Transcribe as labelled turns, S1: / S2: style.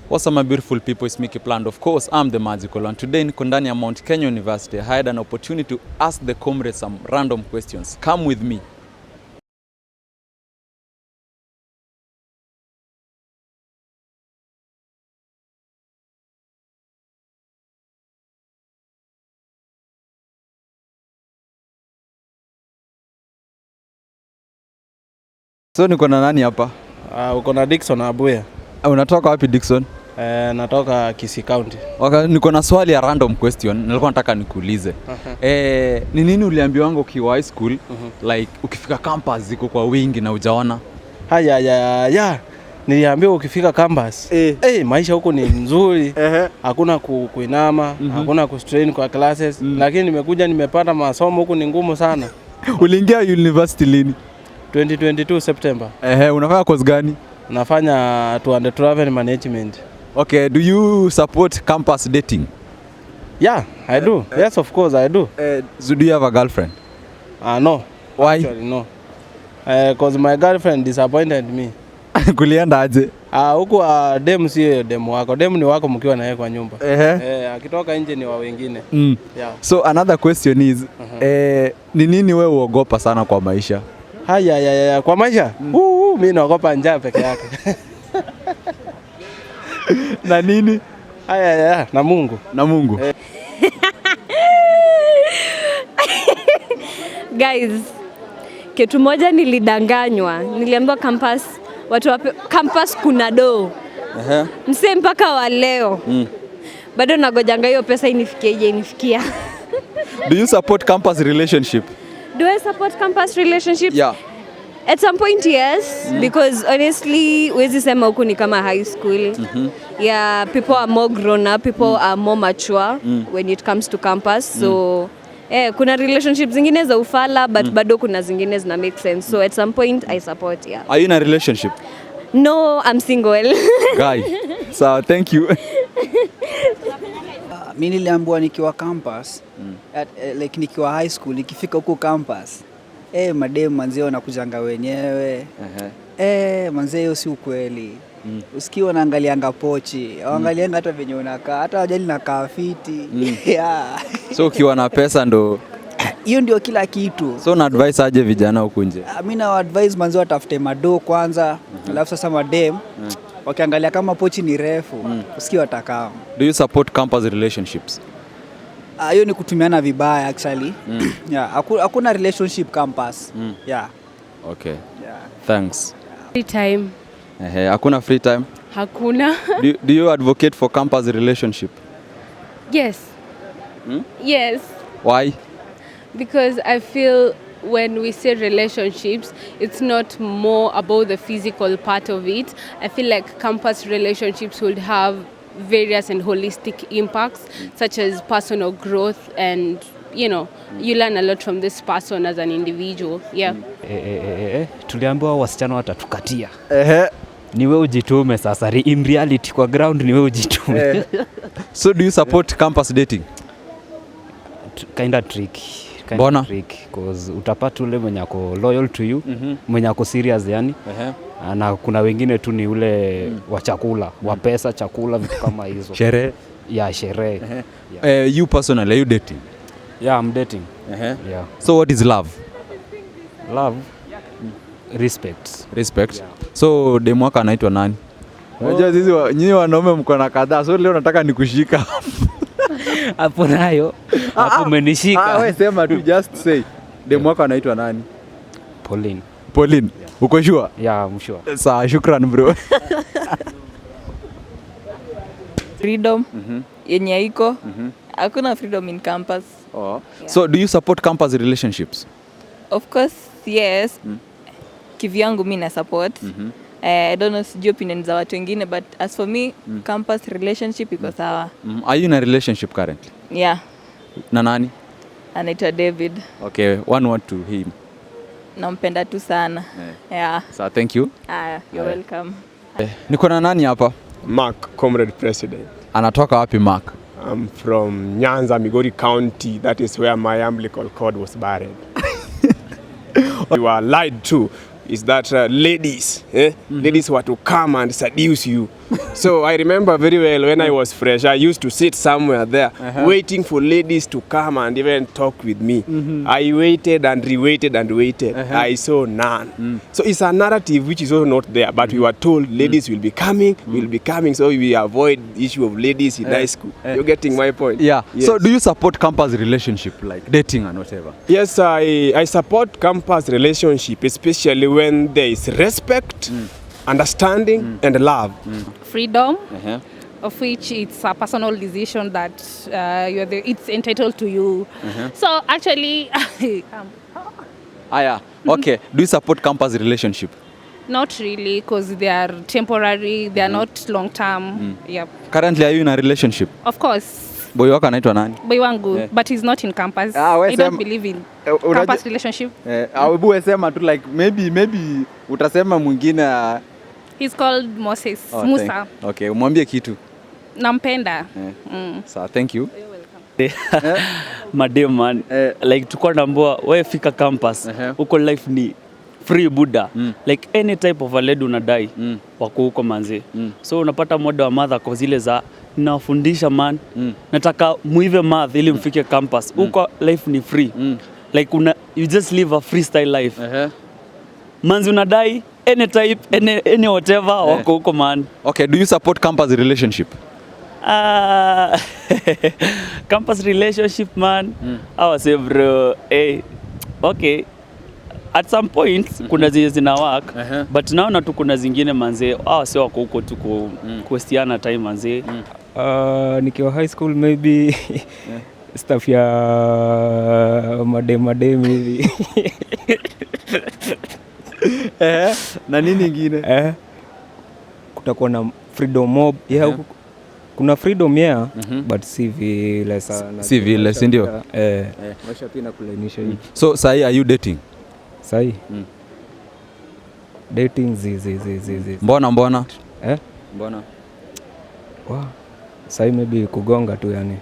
S1: What's up my beautiful people, it's Mickey Plant. Of course, I'm the magical one. Today in Kondania Mount Kenya University, I had an opportunity to ask the comrades some random questions. Come with me. So niko na nani hapa?
S2: Uko na Dickson Abuya.
S1: Unatoka wapi Dickson?
S2: Natoka Kisii County.
S1: Okay, niko na swali ya random question. Nilikuwa nataka nikuulize. Ni nini uliambiwa ukiwa high school like ukifika campus ziko kwa wingi na hujaona?
S2: Haya. Niliambiwa ukifika campus, maisha huko ni nzuri. Hakuna kuinama, hakuna kustrain kwa classes, lakini nimekuja nimepata masomo huko ni ngumu sana.
S1: Uliingia university lini?
S2: 2022 September.
S1: Unafanya course gani?
S2: Nafanya tour and travel management.
S1: Okay, do you support campus dating?
S2: Yeah, I do. Yes, of course I do.
S1: So do you have a girlfriend?
S2: No.
S1: Why?
S2: Actually, no. Because my girlfriend disappointed me.
S1: Kulienda aje?
S2: Huko dem sio dem wako. Dem ni wako mkiwa na yeye kwa nyumba. Akitoka nje ni wa wengine.
S1: Yeah. So another question is ni nini wewe uogopa sana kwa maisha?
S2: Haya, kwa maisha? Mimi naogopa njaa peke yake.
S1: Na nini?
S2: Haya, na Mungu.
S1: Na Mungu.
S3: Guys, kitu moja nilidanganywa. Niliambiwa campus kuna do. Mse mpaka wa leo. Bado nagojanga hiyo pesa inifikia.
S1: Do you support campus relationship?
S3: Do I support campus relationships?
S1: Yeah.
S3: At some point, yes, because honestly, wezi sema huku ni kama high school. Yeah, people are more grown up, people are more mature when it comes to campus. So, kuna relationships zingine za ufala, but bado kuna zingine zina make sense. So at some point, I support, yeah.
S1: Are you in a relationship?
S3: No, I'm single.
S1: Guy. So, thank you.
S4: Mimi niliambiwa nikiwa campus, like nikiwa high school, nikifika huko campus, madem manzee wanakujanga wenyewe. Manzee hiyo si ukweli. Usikiwa naangalianga pochi, waangalianga hata venye unakaa, hata wajali nakaa fiti. Yeah.
S1: So ukiwa na pesa ndo
S4: hiyo ndio kila kitu.
S1: So na advice aje vijana huko nje?
S4: Mimi na advice manzee watafute mado kwanza, alafu sasa madem wakiangalia kama pochi ni refu, usikiwa watakaa.
S1: Do you support campus relationships?
S4: Hiyo ni kutumiana vibaya actually. Yeah, hakuna relationship campus. Yeah.
S1: Okay.
S4: Yeah.
S1: Thanks.
S5: Free time.
S1: Hakuna free time?
S5: Hakuna.
S1: Do you advocate for campus relationship?
S5: Yes. Yes.
S1: Why?
S5: Because I feel when we say relationships, it's not more about the physical part of it. I feel like campus relationships would have various and holistic impacts, such as personal growth and, you learn a lot from this person as an individual. Yeah.
S6: Tuliambiwa wasichana watatukatia. Ni wewe ujitume sasa. In reality kwa ground ni wewe ujitume.
S1: So do you support campus dating?
S6: Kinda tricky.
S1: Bona?
S6: Because utapata ule mwenye ako loyal to you, mwenye ako serious yani. Na kuna wengine tu ni ule wa chakula, wa pesa, chakula, vitu kama hizo.
S1: Sherehe?
S6: Yeah, sherehe.
S1: You personally, are you dating?
S6: Yeah, I'm dating.
S1: Yeah. So what is love?
S6: Love? Respect.
S1: Yeah. So demu wako anaitwa nani? Unajua sisi nyinyi wanaume mko na kadhaa. So leo nataka nikushika.
S6: Hapo nayo. Hapo umenishika.
S1: Wewe sema tu, just say. Demu wako anaitwa nani?
S6: Pauline.
S1: Yeah. Uko sure?
S6: Yeah, I'm sure.
S1: Sawa, shukran bro.
S7: Freedom yenye iko. Hakuna freedom in campus.
S1: Yeah. So do you support campus relationships?
S7: Of course, yes. Kivyangu mimi na support. I don't know sijui opinion za watu wengine, but as for me, campus relationship iko sawa.
S1: Are you in a relationship currently?
S7: Yeah.
S1: Na nani?
S7: Anaitwa David.
S1: Okay, one word to him.
S7: Nampenda tu sana. Yeah.
S1: So thank you.
S7: You're welcome.
S1: Niko na nani hapa?
S8: Mark, Comrade President.
S1: Anatoka wapi Mark?
S8: I'm from Nyanza, Migori County. That is where my umbilical cord was buried. You are lied to. Is that ladies were to come and seduce you So I remember very well when I was fresh, I used to sit somewhere there waiting for ladies to come and even talk with me. I waited and rewaited and waited. I saw none. So it's a narrative which is also not there, but we were told ladies will be coming, so we avoid the issue of ladies in high school. You're getting my point?
S1: Yeah.
S8: Yes.
S1: So do you support campus relationship, like dating and whatever?
S8: Yes, I support campus relationship, especially when there is respect, understanding, and love.
S9: Freedom, of which it's a personal decision that it's entitled to you. So actually,
S1: Okay. Do you support campus relationship?
S9: not really, because they are temporary, they are not long term. Yep.
S1: Currently, are you in a relationship?
S9: Of course,
S1: Boy wako anaitwa nani?
S9: boy wangu, but he's not in campus.
S1: we
S9: I don't
S1: sema-
S9: believe in
S1: unaje-
S9: campus relationship.
S1: Hebu sema tu like maybe utasema mwingine.
S9: He's called Moses Musa.
S1: Okay, umwambie kitu.
S9: Nampenda.
S1: Sawa, thank you.
S10: Madem man, like tuko naambiwa wewe fika campus, huko life ni free buda. Like any type of a lady unadai wako huko manzi. So unapata mmoja wa mother kwa zile za nawafundisha man. Nataka muive math ili mfike campus. Huko life ni free. Like you just live a freestyle life. Manzi unadai any type, any whatever wako huko man.
S1: Okay, do you support campus relationship?
S10: Campus relationship man, I was say bro, okay, at some point kuna zenye zina work, but naona tu kuna zingine manze, sio wako huko tu kuestiana time manze.
S11: Nikiwa high school maybe stuff ya madem hivi.
S1: Na nini ingine?
S11: Kutakuwa na freedom mob. Kuna freedom but si vile sana.
S1: Si vile, si ndio?
S11: Maisha pia inakulainisha hivi.
S1: So sahi are you dating?
S11: Sahi. Dating zi.
S1: Mbona?
S11: Mbona? Sahi maybe kugonga tu yani.